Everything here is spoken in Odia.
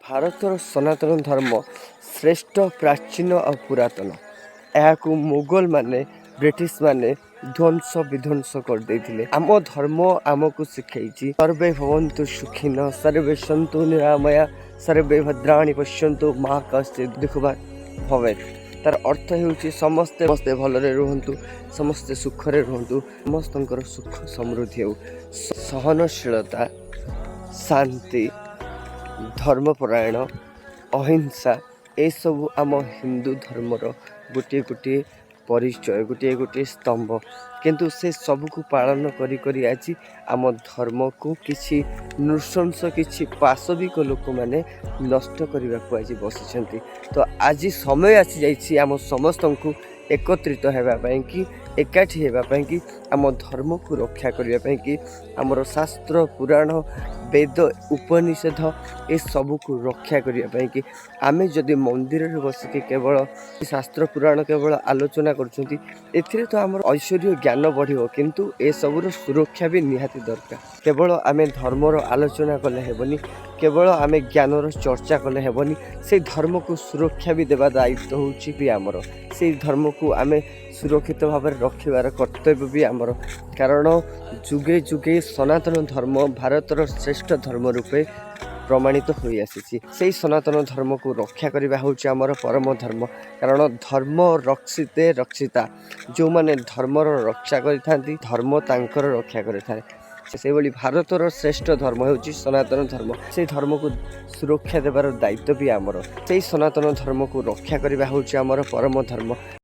ଭାରତର ସନାତନ ଧର୍ମ ଶ୍ରେଷ୍ଠ, ପ୍ରାଚୀନ ଆଉ ପୁରାତନ। ଏହାକୁ ମୋଗଲମାନେ, ବ୍ରିଟିଶମାନେ ଧ୍ୱଂସ ବିଧ୍ୱଂସ କରିଦେଇଥିଲେ। ଆମ ଧର୍ମ ଆମକୁ ଶିଖେଇଛି, ସର୍ବେ ଭବନ୍ତୁ ସୁଖିନ, ସର୍ବେ ସନ୍ତୁ ନିରାମୟା, ସର୍ବେ ଭଦ୍ରାଣି ପଶ୍ୟନ୍ତୁ, ମା କଶ୍ଚିତ୍ ଦୁଃଖଭାଗ୍ ଭବେତ୍। ତାର ଅର୍ଥ ହେଉଛି, ସମସ୍ତେ ସମସ୍ତେ ଭଲରେ ରୁହନ୍ତୁ, ସମସ୍ତେ ସୁଖରେ ରୁହନ୍ତୁ, ସମସ୍ତଙ୍କର ସୁଖ ସମୃଦ୍ଧି ହେଉ। ସହନଶୀଳତା, ଶାନ୍ତି, ଧର୍ମପରାୟଣ, ଅହିଂସା, ଏସବୁ ଆମ ହିନ୍ଦୁ ଧର୍ମର ଗୋଟିଏ ଗୋଟିଏ ପରିଚୟ, ଗୋଟିଏ ଗୋଟିଏ ସ୍ତମ୍ଭ। କିନ୍ତୁ ସେ ସବୁକୁ ପାଳନ କରି କରି ଆଜି ଆମ ଧର୍ମକୁ କିଛି ନୃଶଂସ, କିଛି ପାଶବିକ ଲୋକମାନେ ନଷ୍ଟ କରିବାକୁ ଆଜି ବସିଛନ୍ତି। ତ ଆଜି ସମୟ ଆସିଯାଇଛି ଆମ ସମସ୍ତଙ୍କୁ ଏକତ୍ରିତ ହେବା ପାଇଁକି, ଏକାଠି ହେବା ପାଇଁକି, ଆମ ଧର୍ମକୁ ରକ୍ଷା କରିବା ପାଇଁକି, ଆମର ଶାସ୍ତ୍ର, ପୁରାଣ, ବେଦ, ଉପନିଷଦ ଏସବୁକୁ ରକ୍ଷା କରିବା ପାଇଁକି। ଆମେ ଯଦି ମନ୍ଦିରରେ ବସିକି କେବଳ ଶାସ୍ତ୍ର ପୁରାଣ କେବଳ ଆଲୋଚନା କରୁଛନ୍ତି, ଏଥିରେ ତ ଆମର ଐଶ୍ୱରୀୟ ଜ୍ଞାନ ବଢ଼ିବ, କିନ୍ତୁ ଏସବୁର ସୁରକ୍ଷା ବି ନିହାତି ଦରକାର। କେବଳ ଆମେ ଧର୍ମର ଆଲୋଚନା କଲେ ହେବନି, କେବଳ ଆମେ ଜ୍ଞାନର ଚର୍ଚ୍ଚା କଲେ ହେବନି, ସେଇ ଧର୍ମକୁ ସୁରକ୍ଷା ବି ଦେବା ଦାୟିତ୍ୱ ହେଉଛି ବି ଆମର। ସେଇ ଧର୍ମକୁ ଆମେ ସୁରକ୍ଷିତ ଭାବରେ ରଖିବାର କର୍ତ୍ତବ୍ୟ ବି ଆମର। କାରଣ ଯୁଗେ ଯୁଗେ ସନାତନ ଧର୍ମ ଭାରତର ଶ୍ରେଷ୍ଠ ଧର୍ମ ରୂପେ ପ୍ରମାଣିତ ହୋଇଆସିଛି। ସେଇ ସନାତନ ଧର୍ମକୁ ରକ୍ଷା କରିବା ହେଉଛି ଆମର ପରମ ଧର୍ମ। କାରଣ ଧର୍ମ ରକ୍ଷତେ ରକ୍ଷିତା। ଯେଉଁମାନେ ଧର୍ମର ରକ୍ଷା କରିଥାନ୍ତି, ଧର୍ମ ତାଙ୍କର ରକ୍ଷା କରିଥାଏ। ସେହିଭଳି ଭାରତର ଶ୍ରେଷ୍ଠ ଧର୍ମ ହେଉଛି ସନାତନ ଧର୍ମ। ସେଇ ଧର୍ମକୁ ସୁରକ୍ଷା ଦେବାର ଦାୟିତ୍ୱ ବି ଆମର। ସେଇ ସନାତନ ଧର୍ମକୁ ରକ୍ଷା କରିବା ହେଉଛି ଆମର ପରମ ଧର୍ମ।